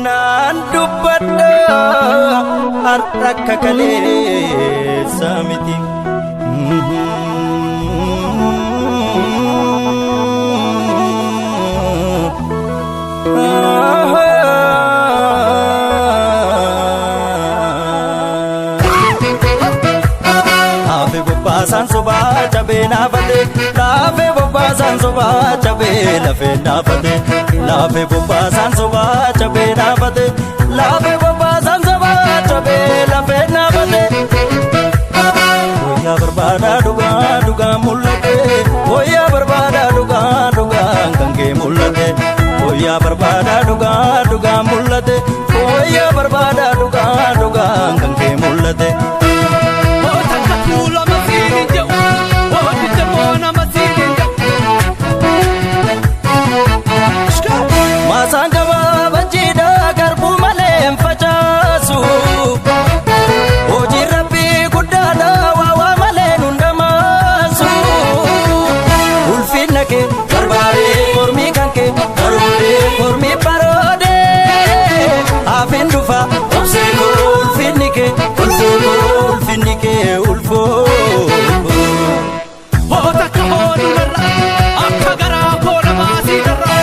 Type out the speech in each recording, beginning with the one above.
Naan dubbadha har'a akka kaleessa miti. Laafe bobbaasaan sobaa cabee naafate, laafe bobbaasaan sobaa cabee lafee naafate, laafe bobbaasaan sobaa cabee naafate, laafe bobbaasaan sobaa cabee lafee naafate. Wayyaa barbaadaa dhugaa dhugaa mul'ate, wayyaa barbaadaa dhugaa dhugaa kan kee mul'ate, wayyaa barbaadaa dhugaa dhugaa mul'ate, wayyaa barbaadaa dhugaa dhugaa kan kee mul'ate. Takka tuulama siin hin jedhu, hojii immoo nama siin hin jedhu. Maasaan gabaabachiidha garbuu malee hin facaasu. Hojiin rabbii guddaadha waa waa malee nun dhamaasu. Ulfinna kee barbaadee mormii kan kee baroodee mormii baroodee hafin dhufa obsee koo ulfinni kee ulfoo koo ulfinni kee ulfoo. Hoo takka hooduu narra akka garaa koo namaa sii darra.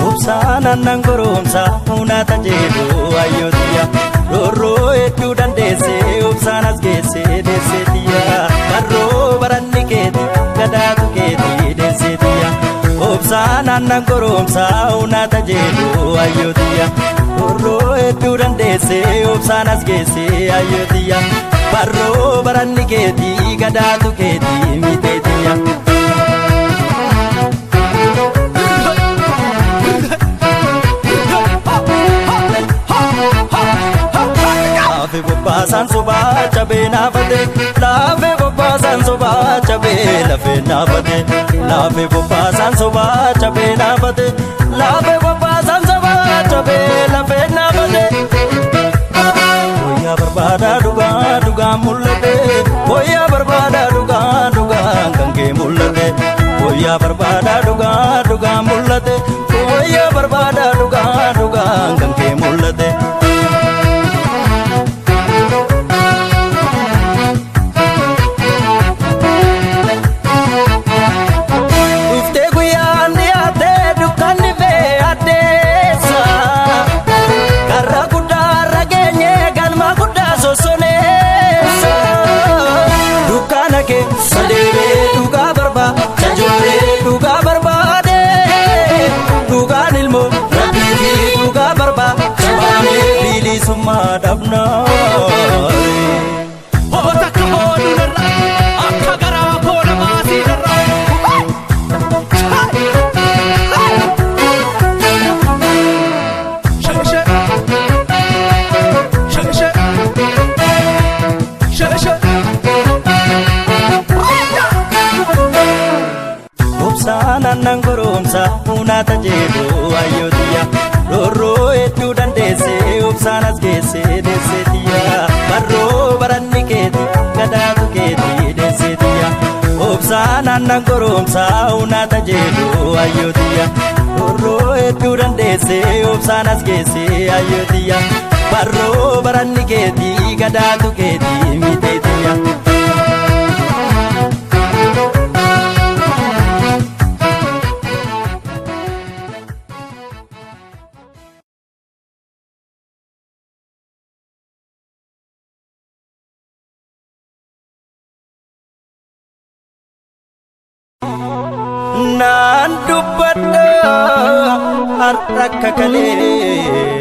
Obsaan aannan goromsa hunaata jedhu ayyootiya. Roorroo hedduu dandeessee obsaan as geessee deesseetiya. Barroo baranni keeti gadaatu keeti deesseetiya. Obsaan aannan goromsa hunaata jedhu ayyootiya. Roorroo hedduu dandeessee obsaan as geessee ayyootiya. Barroo baranni keeti gadaatu keeti miteetiya. Laafe bobbaasaan sobaa cabee naafate, laafe bobbaasaan sobaa cabee lafee naafate, laafe bobbaasaan sobaa cabee naafate, laafe bobbaasaan sobaa cabee lafee naafate. Wayyaa barbaadaa dhugaa dhugaa mul'ate, wayyaa barbaadaa dhugaa dhugaa kan kee mul'ate, wayyaa barbaadaa dhugaa dhugaa mul'ate, wayyaa barbaadaa dhugaa dhugaa kan kee mul'ate. Dhuftee guyyaan dhiyaatee dukkanni fee addeessa. Karra guddaa irra geenye galma guddaa sossoneessa. Dukkana keessa deemee dhugaa barbaada ijoollee dhugaa barbaade. Dhugaan ilmoo rabbiiti dhugaa barbaada baanee bilisummaa dhabnaa. Hoo takka hooduu narra akka garaa koo namaa sii darra. Obsaan aannan goromsa hunaata jedhu ayyootiya. Roorroo hedduu dandeessee obsaan as geessee deesseetiya. Barroo baranni keeti gadaatu keeti deesseetiya. Obsaan aannan goromsa hunaata jedhu ayyootiya. Roorroo hedduu dandeessee obsaan as geessee ayyootiya. Barroo baranni keeti gadaatu keeti miteetiya. Naan dubbadha har'a akka kaleessa.